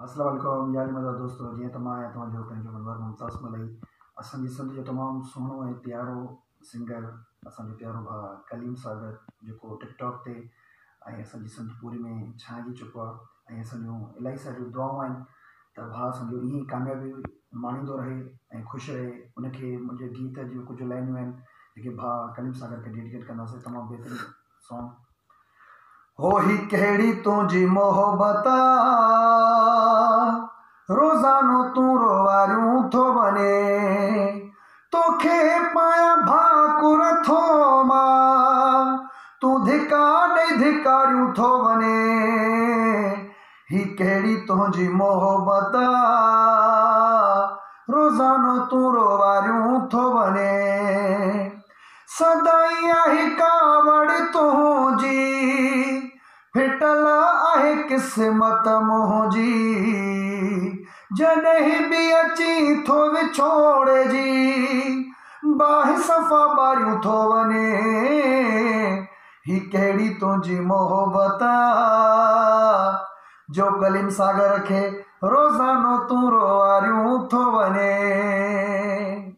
اسلام عليڪم يا علي مدد دوستو جيئن ته مان آهيان توهان جو پنهنجو منور ممتاز ملئي اسان جي سنڌ جو تمام سهڻو ۽ پيارو سنگر اسان جو پيارو ڀاء ڪليم ساگر جيڪو ٽڪ ٽاڪ تي ۽ اسان جي سنڌ پوري ۾ ڇانئجي چڪو آهي ۽ اسان جون الاهي ساريون دعائون آهن ته ڀاء اسان جو ائين ئي ڪاميابي ماڻيندو رهي ۽ خوش رهي ان کي منهنجي گيت جون ڪجهه لائنون آهن جيڪي ڀاء ڪليم ساگر کي ڊيڊيڪيٽ ڪنداسين تمام بهترين سانگ. هو هي ڪهڙي تنهنجي محبت آ روزانو تون روئاريون ٿو وڃين توکي پايان ڀاڪر ٿو مان تون ڌڪا ڏئي ڌڪاريون ٿو وڃين هي ڪهڙي تنهنجي محبت آ روزانو تون روئاريون ٿو وڃين سدائين آهي ڪاوڙ تنهنجي، ڦٽل آهي قسمت منهنجي، جڏهن به اچين ٿو وڇوڙي جي، باهه صفا ٻاريون ٿو وڃين، هي ڪهڙي تنهنجي محبت آ، جو ڪليم ساگر کي روزانو تون روئاريون ٿو وڃين.